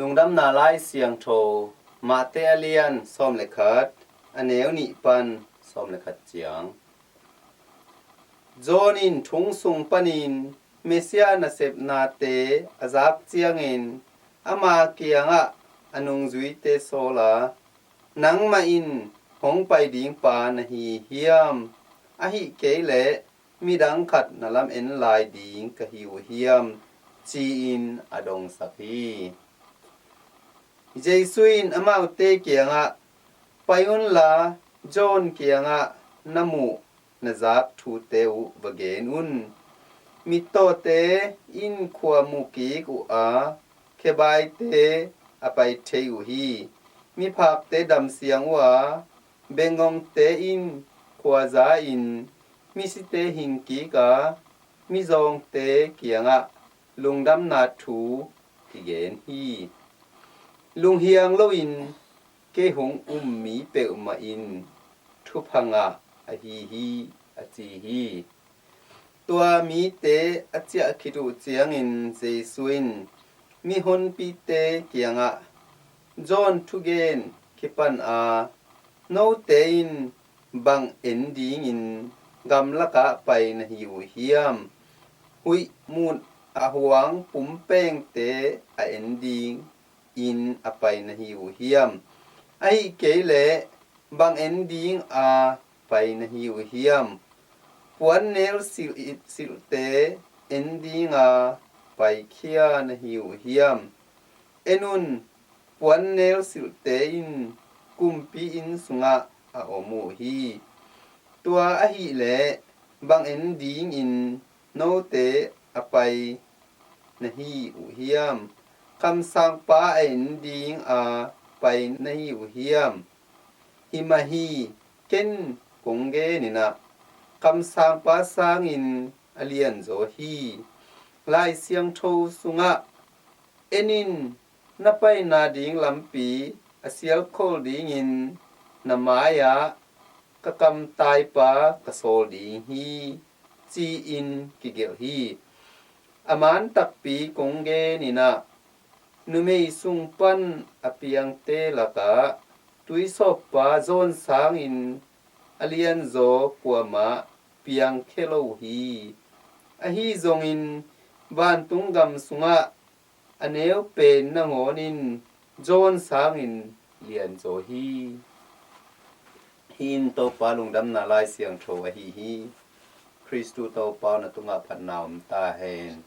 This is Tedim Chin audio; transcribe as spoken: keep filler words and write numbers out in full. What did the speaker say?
Lungdamna Lai Siangtho, Mate a lian sawm le khat, a neu nih pan sawm le khat ciang. John in thong sung panin Messiah nasepnate a zak ciangin ama kiangah a nungzuite sawl a, "Nangmah in hong pai ding pa na hi hiam? Ahih kei leh midang khat na lam en lai ding ka hi uh hiam?" ci-in a dongsak hi. Jesu in amaute kiangah, "Pai unla, John kiangah na muh na zak thute uh va gen un. Mittawte in khua mu kik uh a, khebaite a pai thei uh hi. Miphakte damsiang uh a, bengngongte in khua za-in, misite hing kik a, mizawngte kiangah lungdamna thu kigen hi. Lunghiang loin kei hong um mi peuhmah in thupha ngah ahi hi," a ci hi. Tua mite a ciah khit uh ciangin Jesu in mihonpite kiangah, "John thugen kipan a, note in bang en dingin gamlakah pai na hi uh hiam? Huih mut a huang pumpengte a en dingin a pai na hi uh hiam? Ahih kei leh bang en ding a pai na hi uh hiam? Puannel silh it silhte en dinga paikhia na hi uh hiam? En un, puannel silhte in kumpi inn sungah a om uh hi. Tua ahih leh bang en dingin note a pai na hi uh hiam? Kamsangpa a en dinga pai na hi uh hiam? Hi mah hi, ken kong genin ah, kamsangpa sangin a lianzaw hi. Lai Siangtho sungah, 'En in, na paina ding lampi a sialkhol dingin na mai-ah ka kamtaipa ka sawl ding hi,' ci-in kigelh hi. A man takpi kong genin ah, numei sung pan a piangte lakah tuisawppa John sangin a lianzaw kuamah piangkhia lo hi. Ahi zongin vantung gam sungah a neu pen nangawn in John sangin lianzaw hi." Hih in Topa lungdamna Lai Siangtho ahi hi. Khristu Topa na tungah phatna om ta hen.